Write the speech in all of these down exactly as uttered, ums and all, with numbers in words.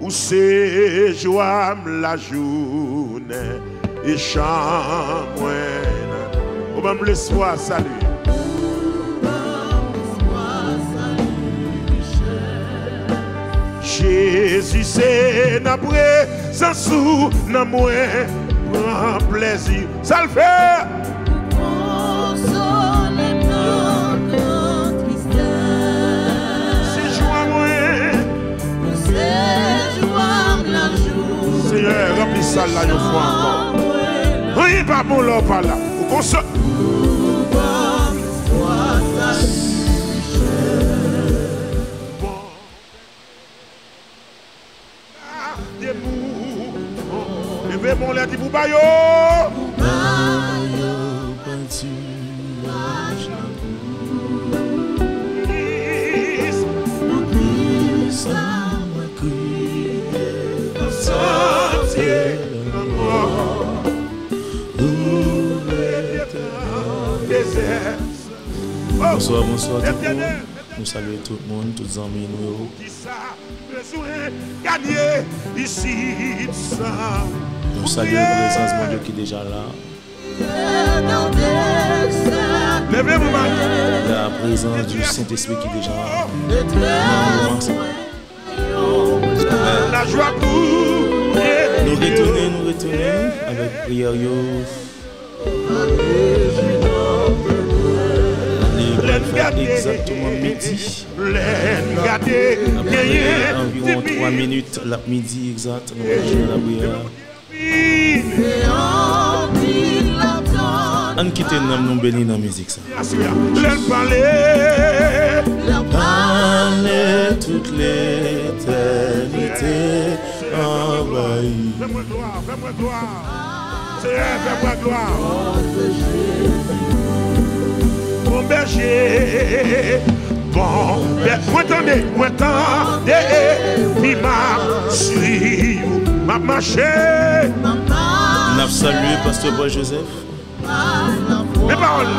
Ou se jwa m lajounen e chan mwen. Ou ban m lespwa, sali. Jezi, se nan prezans ou nan mwen pran plezi. Sa l fè? Ou konsole m nan gran tristès. Se jwa mwen. Ou se jwa m lajounen. Senyè, ranpli sal la yon fwa ankò. Anyen pa bon lè w pa la. Ou konsole. Ou ban m fwa sa ki chè. Leve men w anlè, di pou ba yo. Pou ba yo patiraj lanmou. Poukisa mwen kriye nan santye lanmò? Ou rete nan dezè. Bonswa, bonswa tout moun. Nou salye tout moun, tout zanmi nou yo. Kisa bezwen gade isit sa? Nou salye prezans Bondye ki deja la. Leve pou mwen. La présence du Saint-Esprit ki deja la. Nan moman sa. Lajwa pou nou retounen, nou retounen avèk priyè yo. Li pral fè egzakteman midi. Apre anviwon twa minit, l ap midi egzat, nou pral jwenn lapriyè a. Ann kite nanm nou beni nan mizik sa. Lè l pale. Pale tout letènite anvayi. Fè mwen glwa, fè mwen glwa. Senyè, fè mwen glwa. Bon bèje, bon bèje. Mwen tande, mwen tande, epi m ap swiv ou. M ap mache. N ap salye Pastè Paul Joseph. Men pawòl la.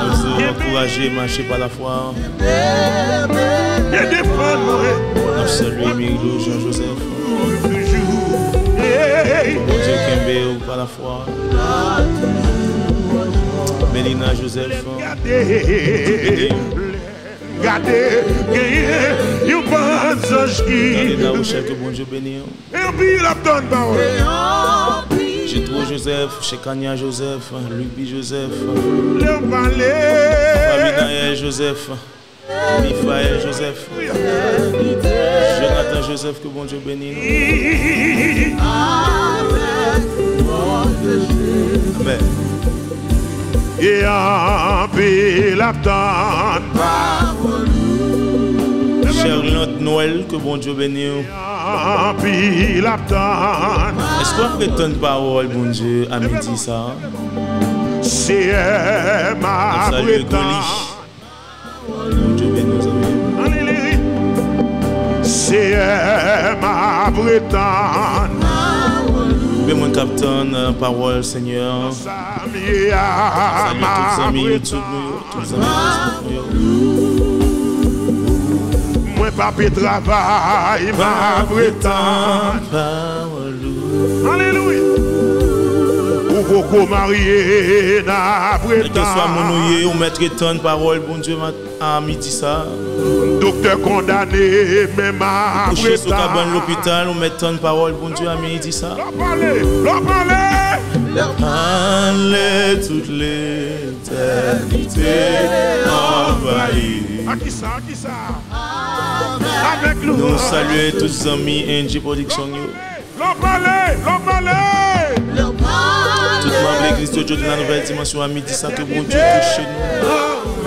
N ap di ankouraje, mache pa lafwa. Byen defann mwen. N ap salye Mirlo Jean Joseph. Toujou. Hey. Bondye kenbe w pa lafwa. Melina Joseph. Gade, gade, genyen yon bann zanj ki. Gade La Rochelle, ke Bondye beni w. Epi l ap tann pawòl. Jetro Joseph, Shekania Joseph, Luby Joseph, Faminaël Joseph, Mifaël Joseph, Jonathan Joseph, ke Bondye beni nou. Amèn. E anpil ap tann pawòl ou. Cherlande Noël, ke Bondye beni w. Anpil ap tann. Èske w ap ret tann pawòl Bondye a midi sa a? Seyè, m ap ret tann. Bondye beni w, zanmi. Seyè, m ap ret tann. Konbyen moun k ap tann, euh, pawòl Senyè a? Salye tout zanmi YouTube nou yo, tout zanmi Facebook nou yo. Mwen pa pe travay, m ap ret tann. Alelouya. Ou poko marye, n ap ret tann. Kèlkeswa moun ou ye, ou mèt ret tann pawòl Bondye a midi sa. Doktè kondane, men m ap ret tann. Ou kouche sou kabann lopital, ou mèt tann pawòl Bondye a midi sa. Lè w pale, lè w pale. Pale tout letènite anvayi. A kisa, a kisa? Avèk nou. Nou salye tout zanmi N J Production yo. Lè w pale, lè w pale. Tout manm legliz Jojo de la Nouvelle Dimension a midi sa, ke Bondye touche nou.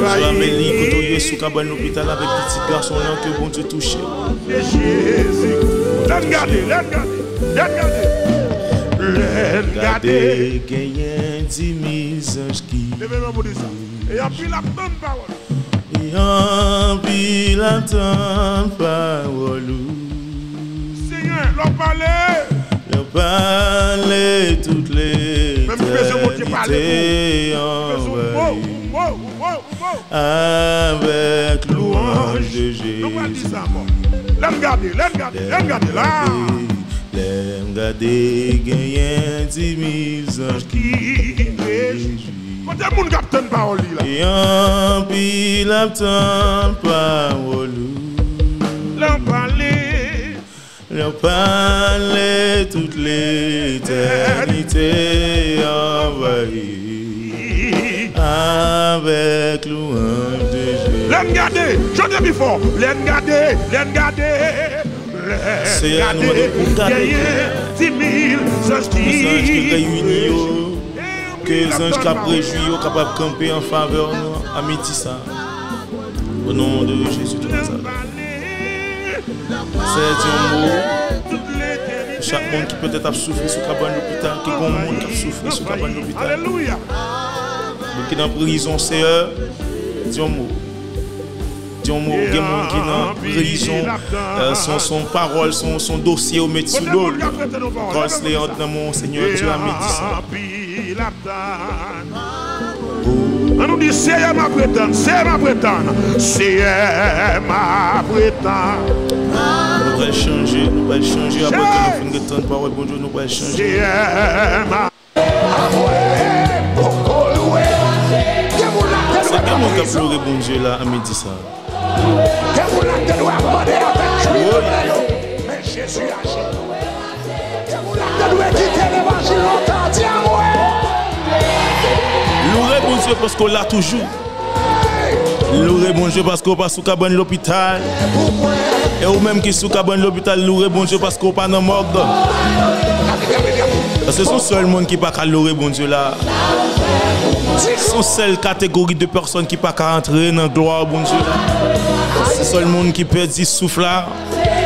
Jè Amélie, kote w ye sou kabann lopital avèk pitit gason w lan, ke Bondye touche w. Jezi. Lè n gade, lè n gade, lè n gade. Lè n gade, genyen dimil zanj ki. Leve men pou di sa. E anpil ap tann pawòl. E anpil ap tann pawòl ou. Senyè, lè w pale. Lè w pale tout letènite anvayi avèk lwanj de Jezi. Nou pral di sa ankò. Lè n gade, lè n gade, lè n gade la. Lè m gade, genyen di mil zanj ki rejwi. Kote moun k ap tann pawòl li la? E anpil ap tann pawòl ou. Lè w pale. Lè w pale, tout letènite anvayi avèk lwanj de Jezi. Lè n gade, chante pi fò. Lè n gade, lè n gade. Seyè, nou mande pou w gade ke zanj ki reyini yo, ke zanj k ap rejwi yo kapab kanpe an favè nou a midi sa. O non de Jezi de Nazarèt. Seyè, di yon mo pou chak moun ki petèt ap soufri sou kabann lopital, ki gon moun k ap soufri sou kabann lopital. Moun ki nan prizon, Seyè, di yon mo. Di yon mo, gen moun ki nan prizon, eh, se yon, se yon pawòl, se yon, se yon dosye yo met sou do l. Kòs li ant nan men w, Senyè Dye a, midi sa. An nou di, Seyè, m ap ret tann, Seyè, m ap ret tann, Seyè, m ap ret tann. Nou pral chanje, nou pral chanje apre ke nou fin ret tann pawòl Bondye, nou pral chanje. Seyè, m ap Gen moun la te dwe gen moun k ap lore Bondye la a midi sa. Gen moun la te dwe ap mande avèk jwi yo. Men Jezi aji. Gen moun la te dwe kite levanjil lontan. Di amwe. Loure Bondye paske w la toujou. Loure Bondye paske w pa sou kabann lopital. E ou menm ki sou kabann lopital, loure Bondye paske w pa nan mòg. Paske se yon sèl moun ki pa ka loure Bondye la. Se yon sèl kategori de pèsòn ki pa ka antre nan glwa Bondye la. Se sèl moun ki pèdi souf la.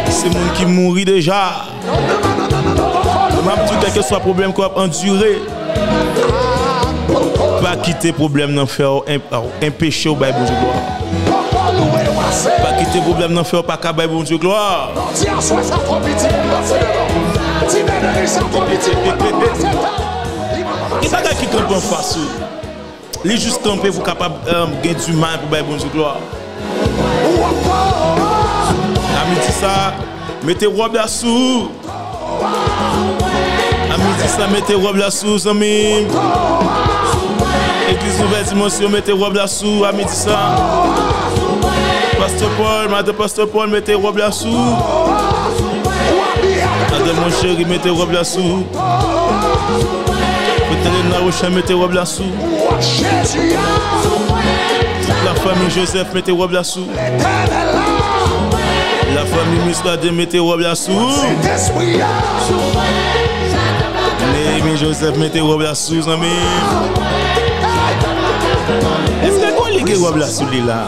Se moun ki mouri deja. M ap di w, kèlkeswa pwoblèm ke w ap andire, pa kite pwoblèm nan fè w enp-, enpeche w bay Bondye glwa. Pa kite pwoblèm nan fè w pa ka bay Bondye glwa. Gen bagay ki kanpe anfas ou. Li jis kanpe pou kapab, eh, gen di mal pou bay Bondye glwa. A midi sa, mete wòb la sou ou. A midi sa, mete wòb la sou ou, zanmi m. Legliz Nouvèl Dimansyon, mete wòb la sou ou a midi sa. Pastè Paul, madan Pastè Paul, mete wòb la sou ou. Madan mon cheri, mete wòb la sou ou. Frè Telena Rochan, mete wòb la sou ou. Tout lafanmi Joseph, mete wòb la sou ou. Lafanmi Muscadin, mete wòb la sou ou. Néhémie Joseph, mete wòb la sou ou, zanmi. Èske gon lege wòb la sou li la?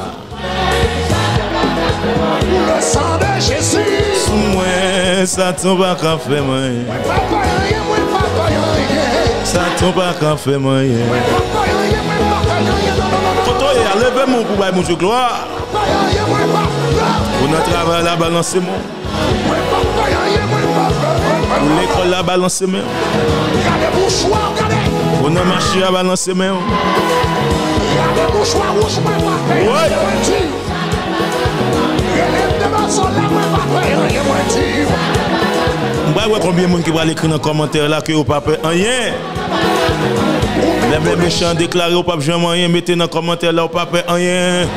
Le sang de Jésus. Sou mwen, Satan pa ka fè m anyen. Mwen pa fè anyen, mwen pa fè anyen. Satan pa ka fè m anyen. Mwen pa fè anyen, mwen pa fè anyen, non, non, non, non. Kote w ye a, leve men w pou bay Bondye glwa. Mwen pa fè anyen, mwen pa fè. Ou nan travay la, balanse men w. Mwen pa fè anyen, mwen pa fè, mwen pa fè. Ou lekòl la, balanse men w. Gade bouch ou a, gade. Ou nan mache a, balanse men w. Gade bouch ou a wouj, mwen pa fè anyen, mwen di. Rele m devan sòl la, mwen pa fè anyen, mwen di. M pral wè konbyen moun ki pral ekri nan kòmantè la ke yo pa fè anyen. Lè men mechan deklare ou p ap janm anyen, mete nan kòmantè la ou pa fè anyen.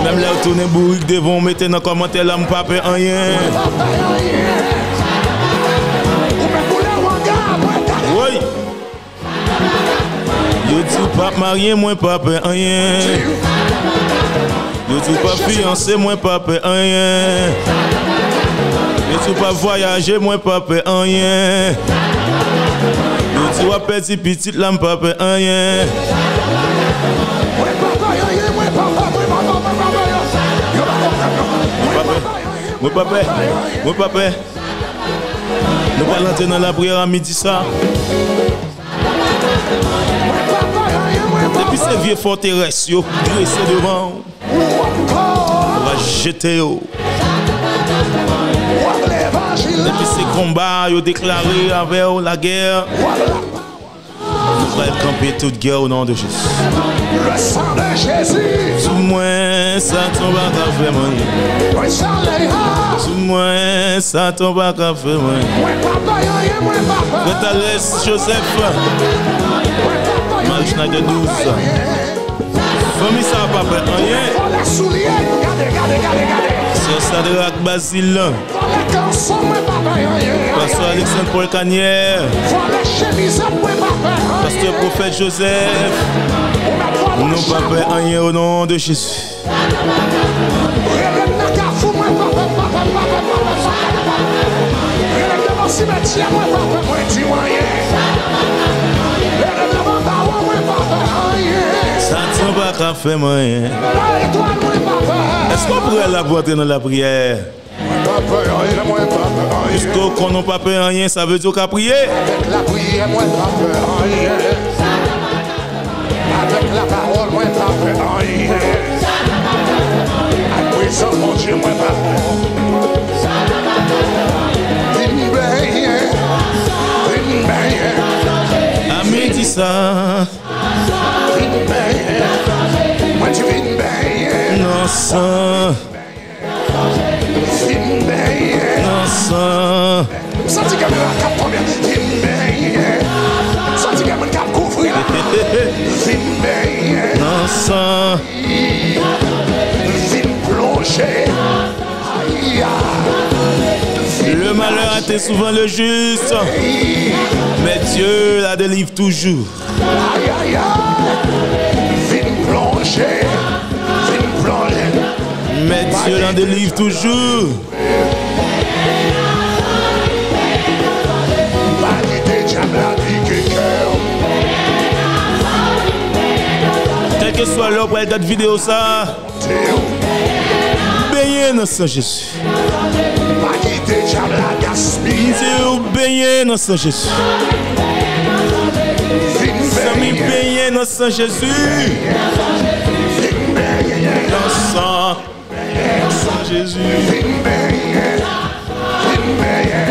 Menm lè w tounen bourik devan w, mete nan kòmantè la m pa fè anyen. Woy! Yo di w p ap marye, mwen pa fè anyen. Yo di w p ap fiyanse, mwen pa fè anyen. Yo di w p ap vwayaje, mwen pa fè anyen. Yo di w ap pèdi pitit la, m pa fè anyen. Mwen pa fè anyen, mwen pa fè, mwen pa fè, mwen pa fè. Yo pa konprann non. Mwen pa fè, mwen pa fè, mwen pa fè. Nou pral antre nan lapriyè a midi sa. Depi se vye fòterès yo drese devan w, w a jete yo. Depi se konba yo deklare avè w lagè, Nou pral kanpe tout gè o non de Jezi. Le sang de Jésus. Sou mwen, Satan pa ka fè m anyen. Mwen solèy la. Sou mwen, Satan pa ka fè m anyen. Mwen pa pè anyen, mwen pa pè. Frè Thalès Joseph. Mwen pa pè anyen, Mark Schneider mwen pa pè anyen. Fanmi sa a pa pè anyen. Vòlè soulye, gade, gade, gade, gade. Sè Sadrak Bazil. Vòlè kanson, mwen pa pè anyen. Pastè Alexandre Paul Canier. Vòlè chemiz, mwen pa pè anyen. Pastè Pwofèt Joseph. Nou pa pè anyen o non de Jezi. Rele m nan kafou, mwen pa pè, pa pè, pa pè, pa pè, pa pè. Rele m devan simetyè, mwen pa pè, mwen di w anyen. Rele m devan bawon, mwen pa pè anyen. Satan pa ka fè m anyen. Nan etwal, mwen pa pè. Èske w prè la pou antre nan lapriyè? Mwen pa pè anyen, mwen pa pè anyen. Piske w konnen w pa pè anyen, sa vle di w ka priye. Avèk lapriyè, mwen pa pè anyen. Avèk lapawòl, mwen pa pè anyen. Ak prezans Bondye, mwen pa pè. Vin benyen, vin benyen. A midi sa. Vin benyen. Mwen di vin benyen. Nan san. Vin benyen. Nan san. M santi gen moun k ap tonbe. Vin benyen. M santi gen moun k ap kouvri la. Vin benyen. Nan san. Vin plonje. Aya. Le malheur atteint souvent le juste, mais Dieu la délivre toujours. Ay, ay, ay. Vin plonje, vin plonje. Mais Dieu l'en délivre toujours. Pa kite dyab la pike kè w. Kèlkeswa lè w pral gad videyo sa, benyen nan san Jezi. Pa kite dyab la gaspiye. M di w benyen nan san Jezi. Vin benyen. Zanmi, benyen nan san Jezi. Vin benyen. Nan san, nan san Jezi. Vin benyen. Vin benyen.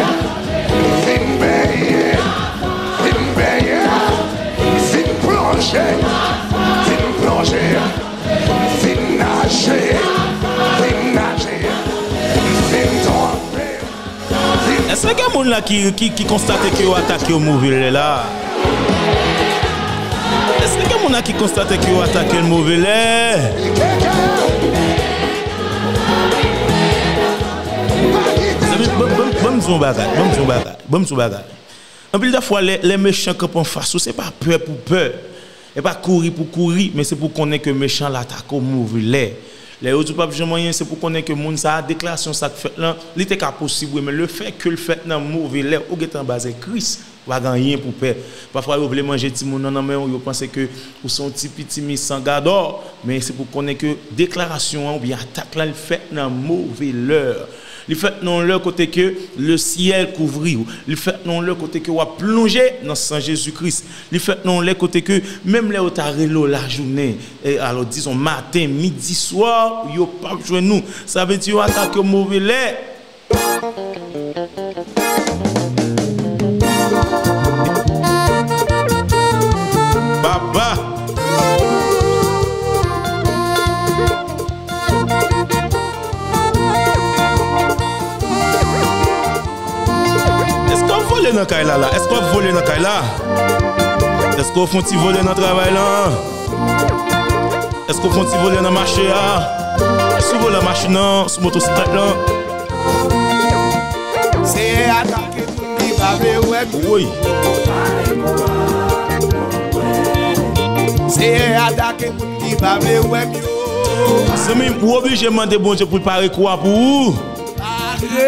Vin benyen. Vin benyen. Vin plonje. Vin plonje. Vin naje, vin naje, vin twonpe. Èske gen moun la ki, ki, ki konstate ke yo atake yon move lè la? Èske gen moun la ki konstate ke yo atake yon move lè? Zanmi, ban, ban, ban m di yon bagay, ban m di yon bagay, ban m di yon bagay. Anpil de fwa, lè, lè mechan kanpe anfas ou, se pa pè pou pè. E pa kouri pou kouri, men se pou konnen ke mechan la atake w move lè. Lè yo di w p ap janm anyen, se pou konnen ke moun sa a, deklarasyon sa k fèt lan, li te ka posib, wi, men lefètke l fèt nan move lè, ou gentan anba zèl Kris, ou pa gen anyen pou pè. Pafwa, yo vle manje timoun nan nan men w, yo panse ke ou se yon ti pitimi san gadò, men se pou konnen ke deklarasyon an oubyen atak la, li fèt nan move lè. Li fèt nan yon lè kote ke le syèl kouvri w. Li fèt nan yon lè kote ke w ap plonje nan san Jezi Kris. Li fèt nan yon lè kote ke menm lè yo ta rele w lajounen, e alò, dizon, maten, midi, swa, yo p ap jwenn ou. Sa vle di yo atake w move lè. Papa. Èske w ap vole nan kay la la? Èske w ap vole nan kay la? Èske w fè yon ti vole nan travay lan? Èske w fè yon ti vole nan mache a? Sou volan machin nan, sou motosiklèt lan? Seyè atake moun ki pa vle wè m yo. Woy. Seyè atake moun ki pa vle wè m yo. Zanmi m, ou oblije mande Bondye pou l pare kou a pou ou. Pare,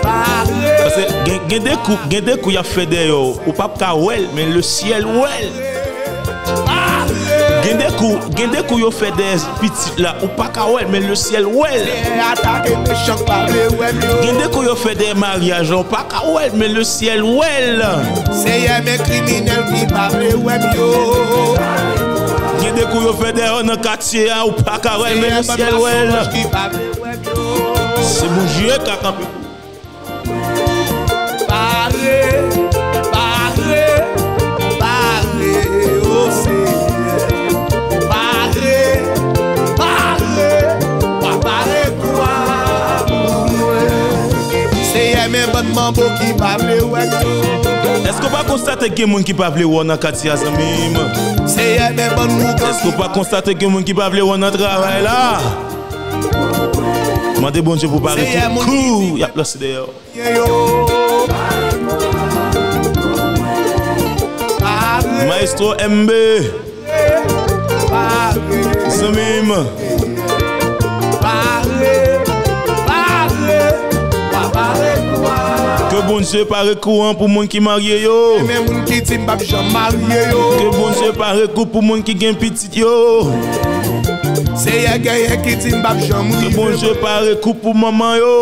pare. Paske gen, gen de kou, gen de kou y ap fè dèyè w, ou p ap ka wè l, men le syèl wè l. Gen de kou, gen de kou yo fè dèyè pitit la, ou pa ka wè l, men le syèl wè l. Seyè atake mechan k pa vle wè m yo. Gen de kou yo fè dèyè maryaj la, ou pa ka wè l, men le syèl wè l. Seyè, men kriminèl ki pa vle wè m yo. Gen de kou yo fè dèyè w nan katye a, ou pa ka wè l, men le syèl wè l. Seyè, ban m mason ki pa vle wè m yo. Se Bondye k ap kanpe pou ou. Pare, pare, pare. Men bann manbo ki pa vle wè nou. Èske w pa konstate gen moun ki pa vle wè w nan katye a, zanmi m? Seyè, men bann ougan. Èske w pa konstate gen moun ki pa vle wè w nan travay la? Mande Bondye pou pare tout kou y ap lanse dèyè w. Maestro M B. Zanmi m. Ke Bondye pare kou an pou moun ki marye yo. Men moun ki di m p ap janm marye yo. Ke Bondye pare kou pou moun ki gen pitit yo. Seyè, genyen ki di m p ap janm rive. Ke Bondye pare kou pou manman yo.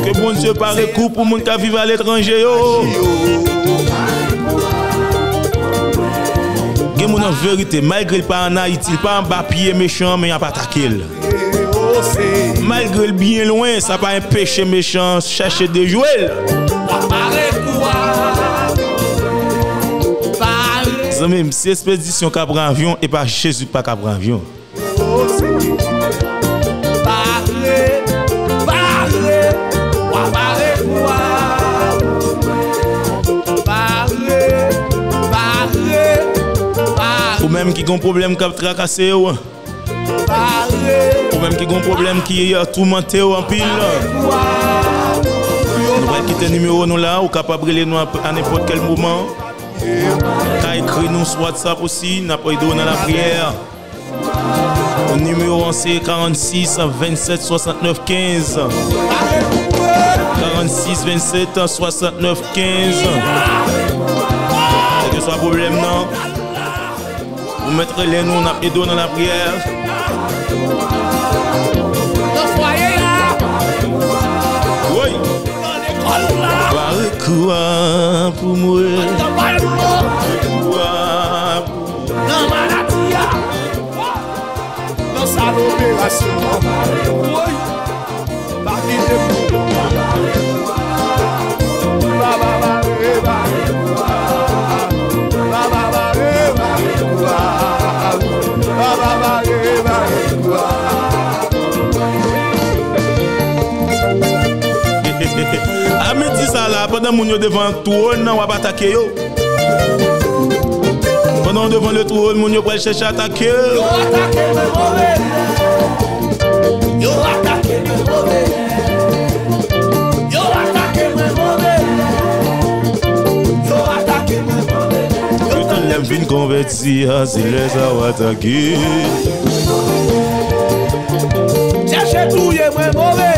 Ke Bondye pare kou pou moun k ap viv aletranje yo. Gen moun an verite, malgre l pa ann Ayiti, li pa anba pye mechan an, men y ap atake l. Malgre l byen lwen, sa pa enpeche mechan an chèche dejwe l. Zanmi m, si espedisyon ka pran avyon, e pa Jezi k pa ka pran avyon. Ou menm ki gon pwoblèm k ap trakase w, ou menm ki gon pwoblèm ki toumante w anpil, nou pral kite nimewo nou la, ou kapab rele nou a, a nenpòt kèl moman. Ka ekri nou sou WhatsApp osi, n ap ede w nan lapriyè. Nimewo an se karannsis vennsèt swasantnèf kenz. Karannsis vennsèt swasantnèf kenz. Kèlkeswa pwoblèm nan, ou mèt rele nou, n ap ede w nan lapriyè. Nan fwaye a. Woy. Nan lekòl la. Pare kou a pou mwen. Nan pale mwen. Pare kou a pou mwen. Nan maladi a. Nan sal operasyon an. Woy. Pa kite m. A midi sa la, pandan moun yo devan twòn nan, w ap atake yo. Pandan w devan le twòn, moun yo pral chèche atake w. Yo atake mwen move lè. Yo atake mwen move lè. Yo atake mwen move lè. Yo atake mwen move lè. Yo tann lè m vin konvèti a, se lè sa w atake. Chèche touye mwen move lè.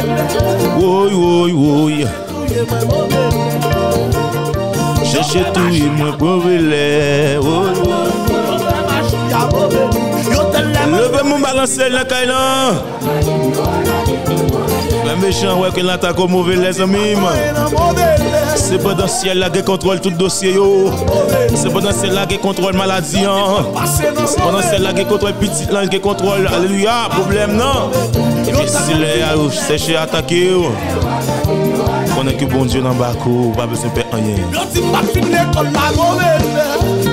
Woy, woy, woy. Chèche touye mwen move lè. Leve moun balanse l nan kay lan. Fè mechan wè ke l atake w move lè, zanmi m. Sepandan syèl la gen kontwòl tout dosye yo. Sepandan syèl la gen kontwòl maladi an. Sepandan syèl la gen kontwòl pitit lan, gen kontwòl, alelouya, pwoblèm nan. Epi si lè a yo chèche atake w, konnen ke Bondye nan bak ou, ou pa bezwen pè anyen. Yo di m pa t fin lekòl la move lè.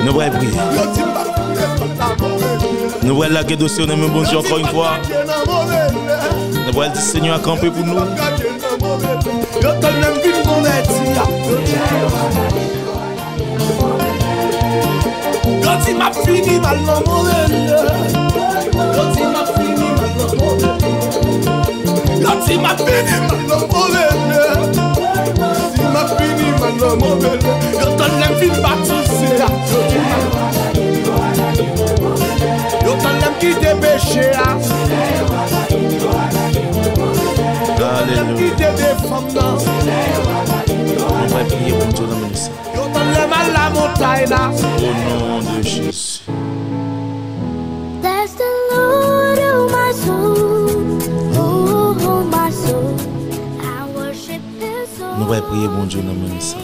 Nou pral priye. Yo di m pa t fin lekòl la move lè. Nou pral lage dosye w nan men Bondye ankò yon fwa. Nou pral di Senyè a kanpe pou nou. Yo tann lè m vin konvèti a. Yo di m ap fini mal nan move lè. Yo di m ap fini mal nan move lè. Yo di m ap fini mal nan move lè. Yo di m ap fini mal nan move lè. Yo tann lè m fin batize a. Yo di m ap, yo tann lè m kite peche a. Yo tann lè m kite de fanm nan. Nou pral priye Bondye nan minit sa. Yo tann lè m al lamontay la. Au nom de Jésus. Bless the Lord, oh my soul, oh, oh my soul, I worship his holy name. Nou pral priye Bondye nan minit sa.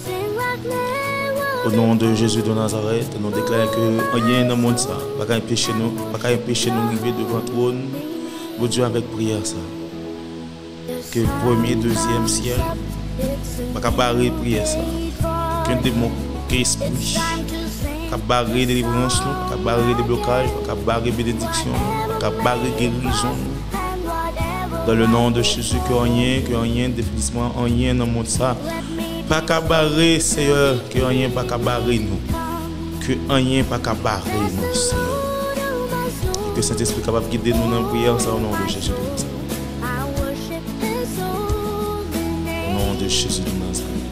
Sing like never before. Au nom de Jésus de Nazareth, nou deklare ke anyen nan mond sa pa ka enpeche nou, pa ka enpeche nou rive devan twòn Bondye avèk priyè sa. Ke premye, dezyèm syèl pa ka bare priyè sa. Ke demon, ke espri k ap bare delivrans nou pa ka bare deblokaj, pa ka bare benediksyon nou, pa ka bare gerizon nou. Dans le nom de Jésus, ke anyen, ke anyen, definisman anyen nan mond sa pa ka bare, Seyè, ke anyen pa ka bare nou. Ke anyen pa ka bare nou, Seyè. E ke Sentespri kapab gide nou nan priyè sa, o non de Jezi de Nazarèt. O non de Jezi de Nazarèt.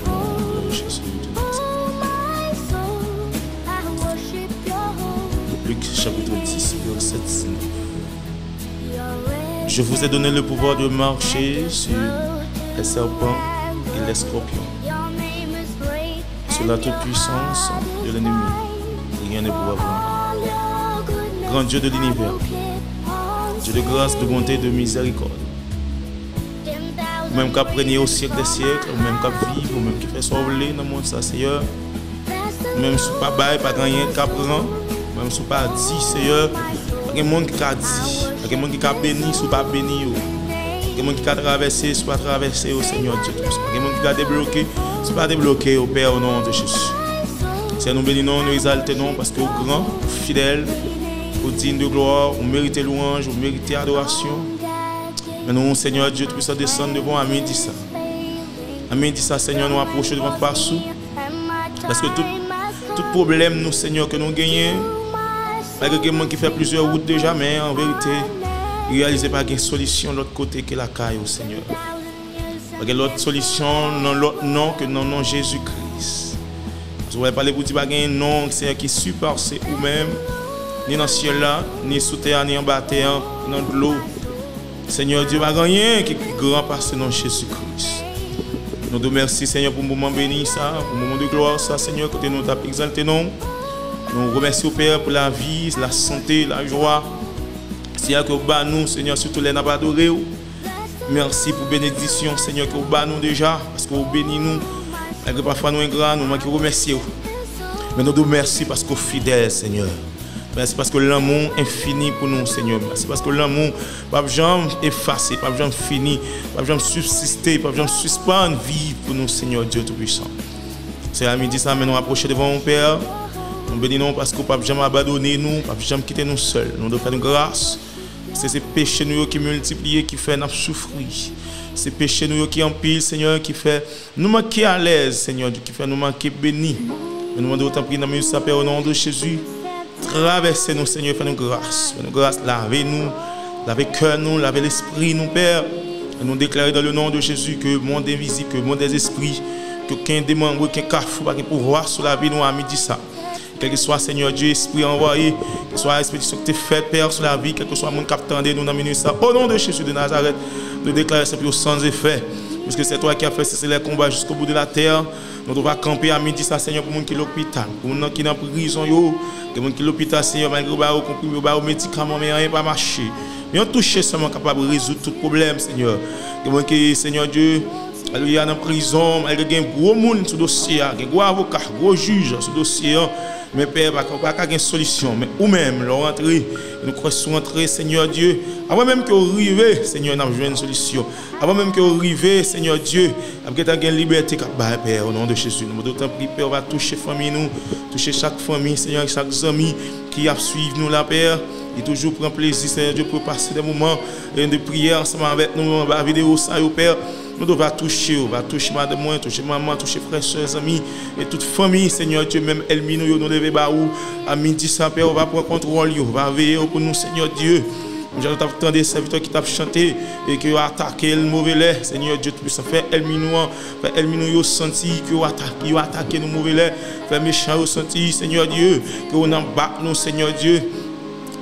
O non de Jezi de Nazarèt. Luc chapitre dix, verset dix-neuf. Je vous ai donné le pouvoir de marcher sur les serpents et les scorpions, sur la toute puissance de l'ennemi. Rien ne pourra vous nuire. Grand Dieu de l'univers, Dieu de grâce, de bonté, de miséricorde. Ou menm k ap renye o syèk dè syèk, ou menm k ap viv, ou menm ki fè sa w vle nan mond sa, Seyè. Ou menm si w pa bay, pa gen anyen k ap pran. Ou menm si w pa di, Seyè, pa gen moun ki ka di, pa gen moun ki ka beni si w pa beni yo. Pa gen moun ki ka travèse si w pa travèse yo, Seyè Dye Tout-Puissant. Pa gen moun ki ka debloke si w pa debloke yo, Pè, o non de Jezi. Seyè, nou beni non w, nou egzalte non w, paske w gran, ou fidèl, ou diy de glwa, ou merite lwanj, ou merite adorasyon. Men nou, Seyè Dye Tout-Puissant, desann devan w a midi sa. A midi sa, Seyè, nou apwoche devan fas ou. Paske tout, tout pwoblèm nou, Seyè, ke nou genyen, malgre gen moun ki fè plizyè wout deja, men an verite, yo reyalize pa gen solisyon lòt kote ke lakay ou, Seyè. Pa gen lòt solisyon nan lòt non ke nan non Jezi Kris. Paske w pale pou di pa gen non, Seyè, ki sipase ou menm, ni nan syèl la, ni sou tè a, ni anba tè a, ni nan dlo. Seyè Dye, pa gen anyen ki pi gran pase non Jezi Kris. Nou di w mèsi, Seyè, pou moman beni sa, pou moman de glwa sa, Seyè, kote nou t ap egzalte non w. Nou remèsye w, Pè, pou lavi, lasante, lajwa. Seyè, ke w ba nou, Seyè, sitou lè n ap adore w. Mèsi pou benediksyon, Seyè, ke w ba nou deja, paske w beni nou. Malgre pafwa nou engra, nou manke remèsye w. Men nou di w mèsi paske w fidèl, Seyè. Mèsi paske lanmou w enfini pou nou, Seyè. Mèsi paske lanmou w p ap janm efase, p ap janm fini, p ap janm sibsiste, p ap janm sispann viv pou nou, Seyè Dye Toupisan. Seyè, a midi sa, men nou apwoche devan w, Pè. Nou beni non w paske w p ap janm abandone nou, w p ap janm kite nou sèl. Nou di w fè nou gras. Se, se peche nou yo ki miltipliye, ki fè n ap soufri. Se peche nou yo ki anpil, Seyè, ki fè nou manke alèz, Seyè, ki fè nou manke beni. Men nou mande w tanpri nan minit sa, Pè, o non de Jezi, travèse nou, Seyè, fè nou gras. Fè nou gras, lave nou, lave kè nou, lave lespri nou, Pè. E nou deklare dans le nom de Jésus ke mond envizib, ke mond dèzespri, ke okenn demanbre, okenn kafou pa gen pouvwa sou lavi nou a midi sa. Kèlkeswa, Seyè Dye, espri anvwaye, kèlkeswa espedisyon ki te fèt, Pè, sou lavi, kèlkeswa moun k ap tande nou nan minit sa, o non de Jezi de Nazarèt, nou deklare sèp yo san efè. Puisque c'est toi qui as fait cesser les combats jusqu'au bout de la terre. Nou tou va kanpe a midi sa, Seyè, pou moun ki lopital, pou moun nan ki nan prizon yo, gen moun ki lopital, Seyè, malgre yo ba yo konprime, yo ba yo medikaman, men anyen pa mache. Men yon touche sèlman kapab rezoud tout pwoblèm, Seyè. Gen moun ki, Seyè Dye, alelouya, nan prizon, malgre gen gwo moun sou dosye a, gen gwo avoka, gwo jij sou dosye a, men Pè, pa, pa ka gen solisyon. Men ou menm, lè w antre, nou kwè si w antre, Seyè Dye, avan menm ke w rive, Seyè, n ap jwenn solisyon. Avan menm ke w rive, Seyè Dye, n ap gentan gen libète k ap bay, Pè, o non de Jezi. Nou mande w tanpri, Pè, w va touche fanmi nou, touche chak fanmi, Seyè, chak zanmi ki ap swiv nou la, Pè. Li toujou pran plezi, Seyè Dye, pou yo pase de moman, e, de priyè ansanm avèk nou anba videyo sa yo, Pè. Nou di w va touche yo, va touche madanm mwen, touche manman, touche frè, sè, zanmi, e tout fanmi, Seyè Dye, menm ènmi nou yo, nou leve ba ou. A midi sa, Pè, ou va pran kontwòl yo, ou va veye yo pou nou, Seyè Dye. Jan nou t ap tande sèvitè ki t ap chante, e ke yo atake l move lè, Seyè Dye Toupisan, fè ènmi nou an, fè ènmi nou yo santi ke yo atake, yo atake nou move lè, fè mechan yo santi, Seyè Dye, ke ou nan bak nou, Seyè Dye.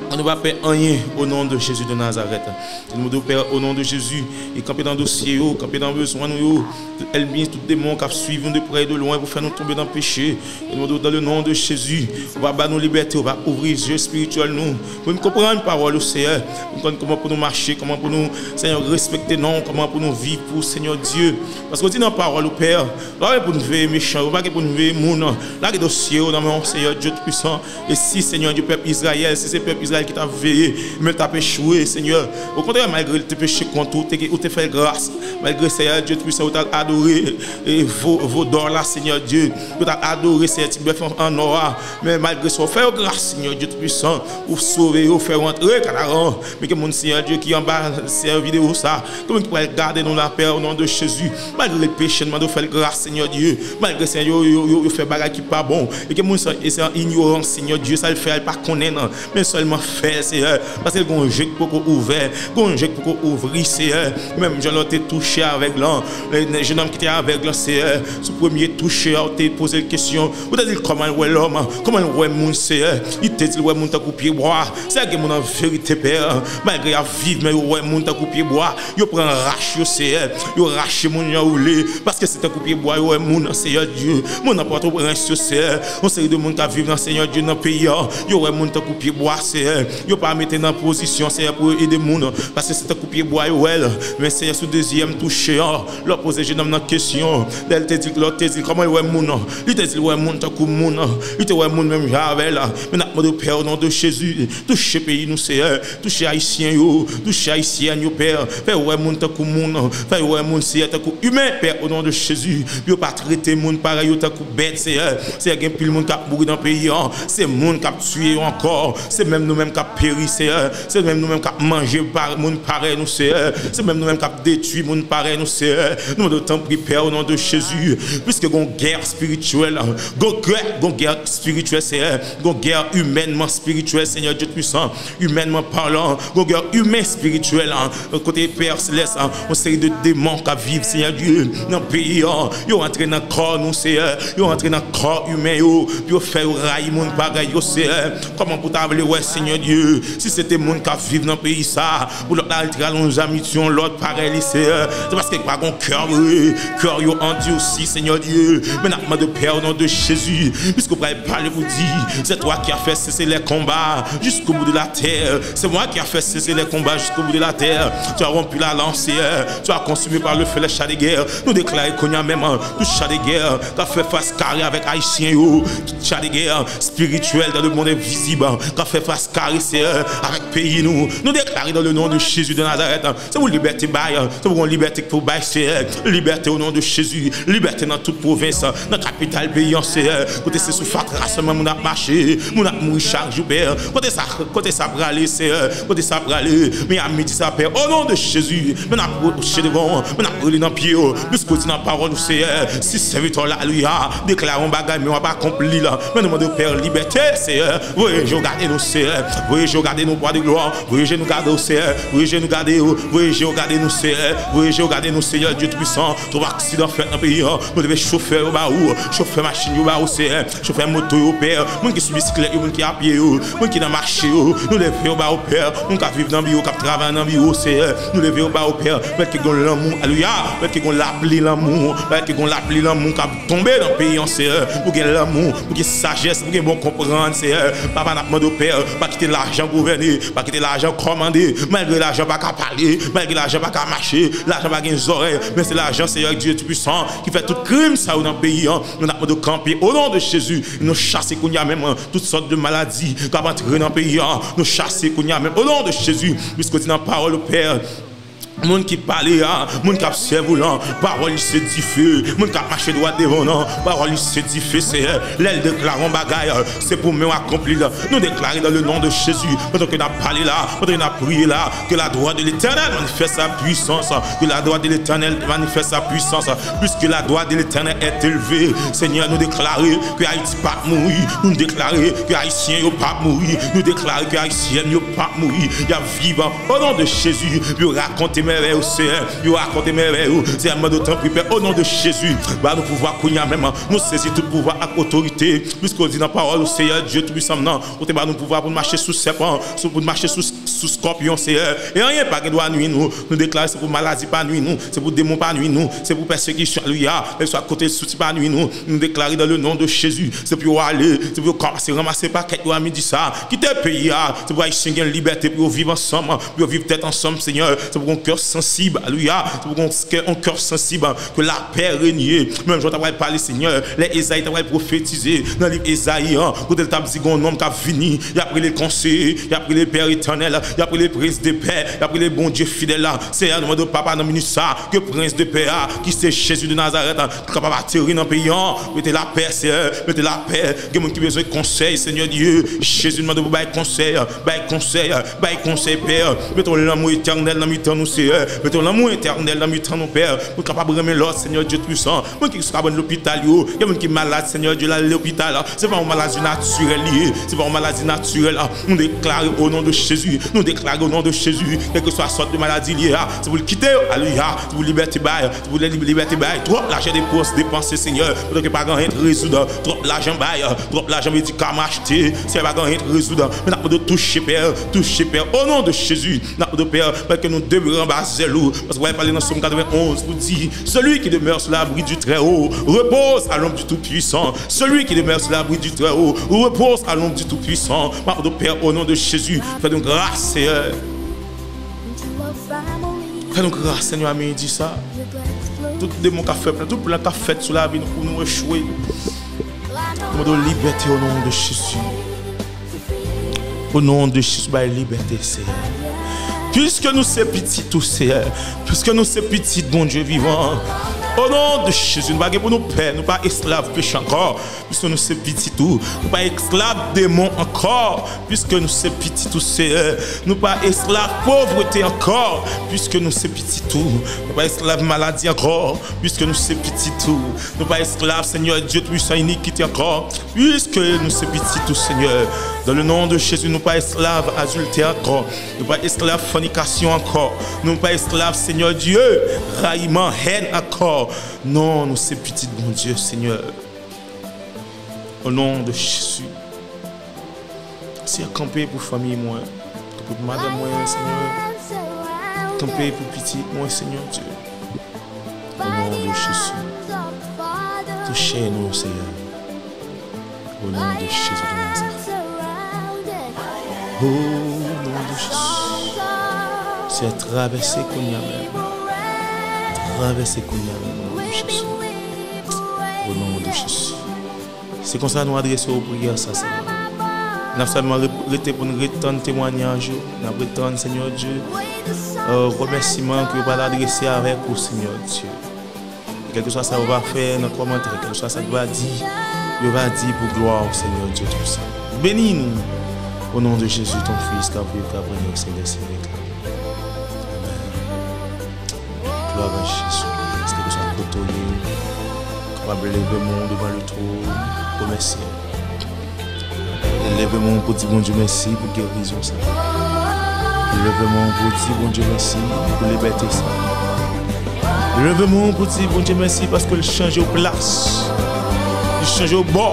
An nou pa pè anyen, o non de Jezi de Nazarèt. Se nou mande w, Pè, o non de Jezi, e kanpe nan dosye yo, kanpe nan bezwen nou yo, tout ènmi, tout demon k ap swiv nou de prè e de lwen pou fè nou tonbe nan peche. E nou mande w, dans le nom de Jésus, ou va ba nou libète, ou va ouvri zye espirityèl nou, pou n konprann pawòl ou, Seyè, pou n konn kòman pou nou mache, kòman pou nou, Seyè, respekte non w, kòman pou nou viv pou w, Seyè Dye. Paske w di nan pawòl ou, Pè, pa gen pou n veye mechan yo, pa gen pou n veye moun, lage dosye yo nan men w, Seyè Dye Toupisan. E si, Seyè Dye, pèp Izrayèl, si se pèp Izrayèl, ki t ap veye, men l t ap echwe, Senyè. Okontrè, malgre l te peche kont ou, te, ou te fè l gras. Malgre, Senyè Dye Twisan, ou t al adore e vo, vodò la, Senyè Dye. Ou t al adore, Senyè, ti bèf an, an nò a. Men malgre sa, ou fè yo gras, Senyè Dye Twisan. Ou sove yo, ou fè yo antre Kanaran. Men gen moun, Senyè Dye, ki anba, Senyè, videyo sa. Gen moun ki pral gade nou la, Pè, o non de Jezi. Malgre l peche, n mande w fè l gras, Senyè Dye. Malgre, Senyè, yo, yo, yo, yo fè bagay ki pa bon. E gen moun, sa, e se an inyorans, Senyè Dye, sa l fè a, l pa konnen, non. Men sèlman fè, Seyè, paske l gen yon je k poko ouvè, gen yon je k poko ouvri, Seyè. Menm jan lè w te touche avèg lan, le, le jenòm ki te avèg lan, Seyè, sou premye touche a, w te poze l kesyon, ou te di l kòman l wè lòm, kòman l wè moun, Seyè. Li te di l wè moun tankou pyebwa. Seyè, gen moun an verite, Pè, malgre y ap viv, men yo wè moun tankou pyebwa. Yo pran rach yo, Seyè. Yo rache moun yo woule. Paske se tankou pyebwa yo wè moun nan, Seyè Dye. Moun nan Pòtoprens yo, Seyè. Yon seri de moun k ap viv nan, Seyè Dye, nan peyi a. Yo wè moun tankou pyebwa, Seyè. Yo pa mete nan pozisyon, Seyè, pou yo ede moun. Paske se tankou pyebwa yo wè l. Men, Seyè, sou dezyèm touche a, lè w poze jenòm nan kesyon, lè l te di, lè w te di kòman l wè moun nan. Li te di l wè moun tankou moun. Li te wè moun menm jan avè l. Men n ap mande w, Pè, o non de Jezi, touche peyi nou, Seyè. Touche Ayisyen yo, touche Ayisyèn yo, Pè. Fè yo wè moun tankou moun. Fè yo wè moun, Seyè, tankou imen, Pè, o non de Jezi. Yo pa trete moun parèy yo tankou bèt, Seyè. Seyè, gen pil moun k ap mouri nan peyi an. Se moun k ap tiye yo ankò. Se menm nou menm k ap peri, Seyè. Se menm nou menm k ap manje pa-, moun parèy nou, Seyè. Se menm nou menm k ap detwi moun parèy nou, Seyè. Nou mande w, tanpri, Pè, o non de Jezi. Piske gon gè espirityèl, gon gè, gon gè espirityèl, Seyè. Gon gè imènman espirityèl, Seyè Dye Twisan. Imènman palan, gon gè imen espirityèl, an, kote Pè Selès, an, yon seri de demon k ap viv, Seyè Dye, nan peyi an. Yo antre nan kò nou, Seyè. Yo antre nan kò imen yo, pou yo fè yo rayi moun parèy yo, Seyè. Kòman pou ta vle wè, Seyè Dye, si se te moun k ap viv nan peyi sa, pou lòt la al te al yon zanmi ti yon lòt parèy li, Seyè? Se paske pa gon kè vre, kè yo andisi, Seyè Dye. Men n ap mande, Pè, o non de Jezi, piske w pral pale pou di, c'est toi qui as fait cesser les combats jusqu'au bout de la terre. C'est moi qui a fait cesser les combats jusqu'au bout de la terre. Tu as rompu la lance, Seigneur. Tu as consumé par le feu les chars de guerre. Nou deklare kounye a menm, tout cha de gè k ap fè fas kare avèk Ayisyen yo, tout cha de gè espirityèl dans le monde invisible k ap fè fas kare, Seyè, avèk peyi nou. Nou deklare dans le nom de Jésus de Nazareth, se pou libète bay, se pou gon libète k pou bay, Seyè. Libète o non de Jezi. Libète nan tout pwovens, nan kapital peyi an, Seyè. Kote se sou fatra sèlman moun ap mache, moun ap mouri chak jou, Pè. Kote sa, kote sa prale, Seyè? Kote sa prale? Men a midi sa, Pè, o non de Jezi, men n ap pwoche devan w, men n ap rele nan pye w. Piske w di nan pawòl ou, Seyè, si sèvitè w la, alelouya, deklare yon bagay, men w ap akonpli l. Men nou mande w, Pè, libète, Seyè. Voye je w gade nou, Seyè. Voye je w gade nou, Pwa de glwa. Voye je nou gade w, Seyè. Voye je nou gade w. Voye je w gade nou, Seyè. Voye je w gade nou, Seyè Dye Toupisan. Twòp aksidan fèt nan peyi an. Nou leve chofè yo ba ou. Chofè machin yo ba ou, Seyè. Chofè moto yo, Pè. Moun ki sou bisiklèt yo, moun ki apye yo. Moun ki nan mache yo. Nou leve yo ba ou, Pè. Moun k ap viv nan biwo, k ap travay nan biwo, Seyè. Nou leve yo ba ou, Pè. Mèt ke gon lanmou, alelouya. Mèt ke gon lapli lanmou. Mèt ke gon lapli lanmou k ap tonbe nan peyi an, Seyè. Pou gen lanmou, pou gen sajès, pou gen bon konprann, Seyè. Papa, n ap mande w, Pè, pa kite lajan gouvène, pa kite lajan kòmande. Malgre lajan pa ka pale, malgre lajan pa ka mache, lajan pa gen zòrèy, men se lajan, Seyè Dye Toupisan, ki fè tout krim sa yo nan peyi an. Nou n ap mande w kanpe, o non de Jezi, nou chase kounye a menm tout sòt de maladi k ap antre nan peyi an. Nou chase kounye a menm, o non de Jezi, piske w di nan pawòl ou, Pè, moun ki pale a, moun k ap sèvi w lan, pawòl li se dife. Moun k ap mache dwat devan w lan, pawòl li se dife, Seyè. Lè l deklare yon bagay, se pou men w akonpli l. Nou deklare dans le nom de Jésus, pandan ke n ap pale la, pandan ke n ap priye la, que la droite de l'Éternel manifeste sa puissance, que la droite de l'Éternel manifeste sa puissance, puisque la droite de l'Éternel est élevée. Seigneur, nou deklare ke Ayiti p ap mouri, nou deklare ke Ayisyen yo p ap mouri, nou deklare ke Ayisyèn yo p ap mouri, y ap vivan. O non de Jezi, yo rakonte mèvèy ou, Seyè. Yo rakonte mèvèy ou, Seyè. Mande w tanpri, Pè, o non de Jezi, ba nou pouvwa kounye a menm. Nou sezi tout pouvwa ak otorite, piske w di nan pawòl ou, Seyè Dye Toupisan m nan, ou te ba nou pouvwa pou n mache sou sèpan, sou, pou n mache sou, sou skòpyon, Seyè. E anyen pa gen dwa nwi nou. Nou deklare se pou maladi pa nwi nou, se pou demon pa nwi nou, se pou pèsekisyon, alelouya, kèlkeswa kote l soti pa nwi nou. Nou deklare dans le nom de Jésus, se pou yo ale, se pou yo kòmanse ranmase pakèt yo a midi sa. Kite peyi a, se pou Ayisyen gen libète pou yo viv ansanm, pou yo viv tèt ansanm, Senyè. Se pou yon kè sansib, alelouya. Se pou yon kè, yon kè sansib, ke lapè renye. Menm jan w ta pral pale, Senyè, lè Ezayi ta pral pwofetize nan liv Ezayi an, kote l t ap di gen yon nonm k ap vini, y ap rele l konseye, y ap rele l Pè Etènèl, y ap rele l Prens de Pè, y ap rele l Bondye fidèl la. Seyè, nou mande w, Papa, nan minit sa, ke Prens de Pè a, ki se Jezi de Nazarèt, kapab ateri nan peyi an. Mete lapè, Seyè. Mete lapè. Gen moun ki bezwen konsèy, Senyè Dye. Jezi, n mande pou bay konsèy. Bay konsèy. Bay konsèy, Pè. Mete yon lanmou etènèl nan mitan nou, Seyè. Mete yon lanmou etènèl nan mitan nou, Pè. Pou n kapab renmen lòt, Senyè Dye Toupisan. Moun ki sou kabann lopital yo. Gen moun ki malad, Senyè Dye, l al lopital. Se pa yon maladi natirèl li ye. Se pa yon maladi natirèl. Nou deklare o non de Jezi. Nou deklare o non de Jezi. Kèlkeswa sòt de maladi li ye a, se pou l kite yo. Alelouya. Se pou libète bay. Pou lè li libète bay, twòp lajan depans-, depanse, Senyè, pandan ke pa gen anyen k rezoud, twòp lajan bay, twòp lajan medikaman achte, Senyè, pa gen anyen k rezoud. Men n ap mande w touche, Pè, touche, Pè, o non de Jezi, n ap mande w, Pè, fè ke nou demere anba zèl ou, paske w pale nan Sòm katrevennonz pou di, celui qui demeure sous l'abri du Très-Haut repose à l'ombre du Tout-Puissant, celui qui demeure sous l'abri du Très-Haut repose à l'ombre du Tout-Puissant. M ap mande w, Pè, o non de Jezi, fè nou gras, Seyè. Fè nou gras, Senyè, a midi sa. Tout demon k ap fè plan, tout plan k ap fèt sou lavi nou pou nou echwe. Nou mande w libète o non de Jezi. O non de Jezi, bay libète, Seyè. Piske nou se pitit ou, Seyè. Piske nou se pitit Bondye vivan. O non de Jezi, nou pa gen pou nou pè, nou pa esklav peche ankò. Piske nou se pitit ou, nou pa esklav demon ankò. Piske nou se pitit ou, Seyè, nou pa esklav povrete ankò. Piske nou se pitit ou, nou pa esklav maladi ankò. Piske nou se pitit ou, nou pa esklav, Senyè Dye Toupisan, inikite ankò. Piske nou se pitit ou, Senyè, dans le nom de Jésus, nou pa esklav adiltè ankò. Nou pa esklav fònikasyon ankò. Nou pa esklav, Senyè Dye, rayiman, hèn ankò. Non, nou se pitit Bondye, Senyè. O non de Jezi. Senyè, kanpe pou fanmi mwen. Kanpe pou madanm mwen, Senyè. Kanpe pou pitit mwen, Senyè Dye. O non de Jezi. Touche nou, Senyè. O non de Jezi de Nazarèt. O non de Jezi. Senyè, travèse kounye a menm. Travèse kounye a menm, o non de Jezi. O non de Jezi. Se konsa nou adrese w priyè sa, Senyè. N ap sèlman re-, rete pou n ret tann temwayaj yo. N ap ret tann, Senyè Dye, euh, remèsiman ke yo pral adrese avèk ou, Senyè Dye. Kèlkeswa sa yo va fè nan kòmantè, kèlkeswa sa yo va di, yo va di pou glwa w, Senyè Dye Toupisan. Beni nou, o non de Jezi, ton Fis, k ap viv, k ap renye, Senyè, Senyè. Amen. Glwa a Jezi. Èske ke sa kote w ye, kapab leve men w devan le twòn, remèsye l. Leve men w pou di Bondye mèsi pou gerizon sa. Leve men w pou di Bondye mèsi pou libète sa. Leve men w pou di Bondye mèsi paske l chanje w plas. Li chanje w bò.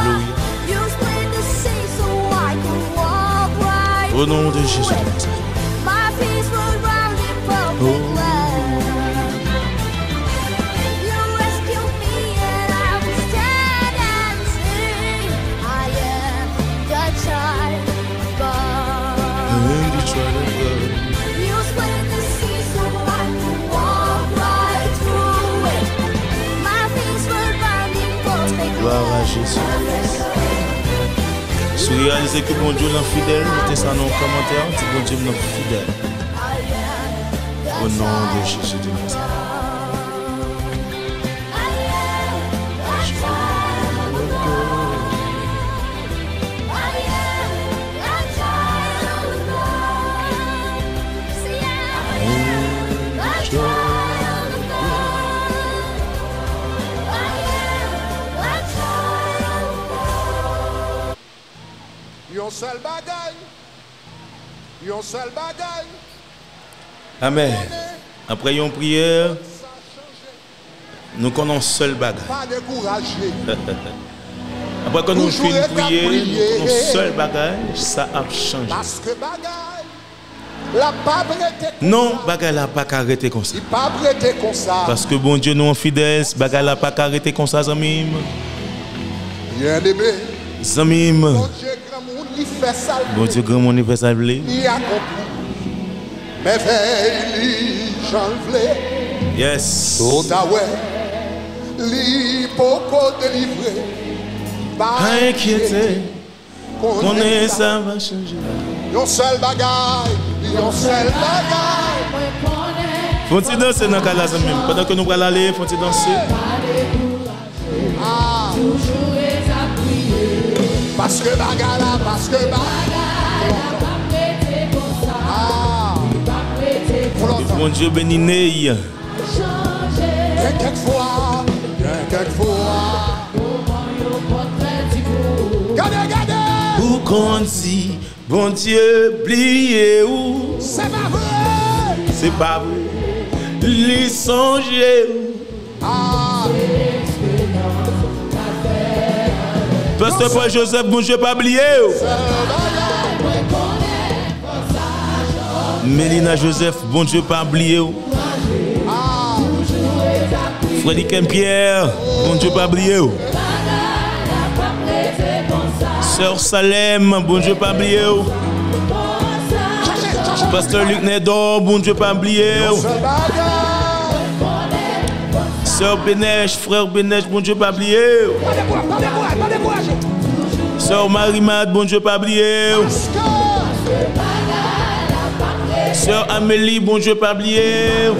Gloria. O non de Jezi de Nazarèt. Oh. Glwa a Jezi. Si w reyalize ke Bondye w lan fidèl, mete sa nan yon kòmantè, di Bondye m nan fidèl. O non de Jezi de Nazarèt. Yon sèl bagay. Yon sèl bagay. Amèn. Apre yon priyè, nou konnen yon sèl bagay. Pa dekouraje. Wè, kan nou fin priye, nou konn yon sèl bagay, sa ap chanje. Paske bagay la p ap rete konsa. Non, bagay la pa ka rete konsa. Li p ap rete konsa. Paske Bondye nou an fidèl, bagay la pa ka rete konsa, zanmi m. Byeneme. Zanmi m. Bondye granmoun, li fè sa l vle. Bondye granmoun, li fè sa l vle. Li akonpli mèvèy li jan l vle. Yes. Tout a wè, li poko delivre. Pa enkyete. Konnen sa va chanje. Yon sèl bagay, yon sèl bagay. Fè yon ti danse nan kay la, zanmi m. Pandan ke nou pral ale, fè yon ti danse. Ah. Paske bagay la, paske bagay la. Ah. Bondye beni Ney. Gen kèk fwa, gen kèk fwa. Gade, gade! Ou konn si Bondye bliye w. Se pa vre! Se pa vre. Li sonje w. Ah! Pastè Paul Joseph, Bondye pa bliye w. Melina Joseph, Bondye pa bliye w. Frè Liken Pierre, Bondye pa bliye w. Sè Salem, Bondye pa bliye w. Pastè Luc Nedor, Bondye pa bliye w. Sè Benèch, frè Benèch, Bondye pa bliye w. Pa dekouraje, pa dekouraje, pa dekouraje. Sè Marimad, Bondye pa bliye w. Sè Amélie, Bondye pa bliye w.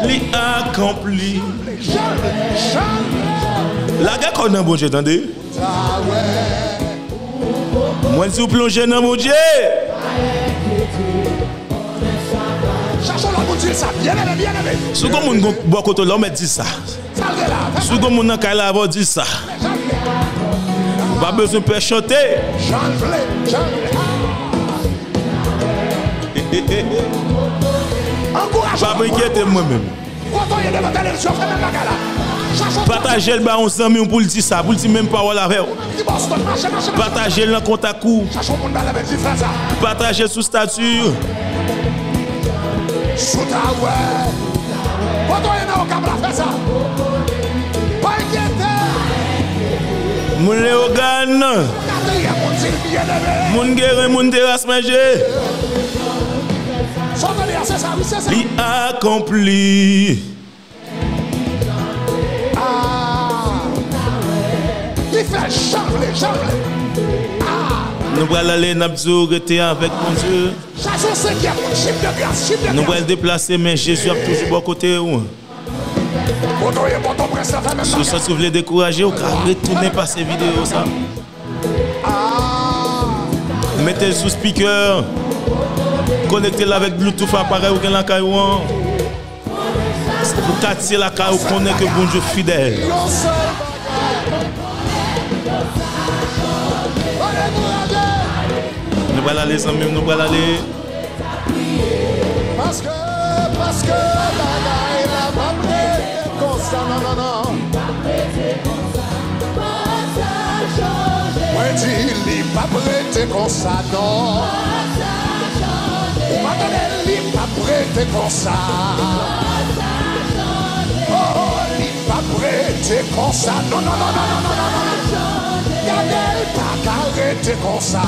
Li akonpli. Lage kò w nan Bondye, tande. Mwen di w plonje nan Bondye. Chache yon lòt moun di l sa. Byeneme, byeneme. Si w gen moun bò kote w la, w mèt di sa. Si w gen moun nan kay la avè w, di sa. Ou pa bezwen pè chante. Jan l vle, jan l vle. Ankouraje. Pa enkyete mwen menm. Kote w ye devan televizyon, fè menm bagay la. Chache yon. Pataje l ba yon zanmi w pou l di sa, pou l di menm pawòl avè w. Ki Boston, mache, mache, mache. Pataje l nan kontak ou. Chache yon moun ba l, di frè sa. Pataje l sou estati. Sou ta wè. Kote w ye nan Okap la, fè sa. Pa enkyete. Moun Leyogàn. Katriyèm moun di l byeneme. Moun Gerin, moun Teras Manje. Sa w tande a, se sa, wi, se sa. Li akonpli. Ah. Li fè jan l vle, jan l vle. Ah. Nou pral ale, n ap di w rete avèk Bondye. Chache yon senkyèm moun, jip de gras, jip de gras. Nou pral deplase, men Jezi ap toujou bò kote w. Kote w ye, Pòtoprens la, fè menm bagay. Si w santi w vle dekouraje, w ka retounen pase videyo sa. Ah. Mete l sou speaker. Konekte l avèk Bluetooth aparèy ou gen lakay ou an. Pou katye lakay ou konnen ke Bondye fidèl. Nou pral ale, zanmi m, nou pral ale. Paske, paske bagay la p ap rete konsa, non, non, non. Mwen di li p ap rete konsa, non. Ou pa tande, li p ap rete konsa. Oh, oh, li p ap rete konsa, non, non, non. Gade, l pa ka rete konsa.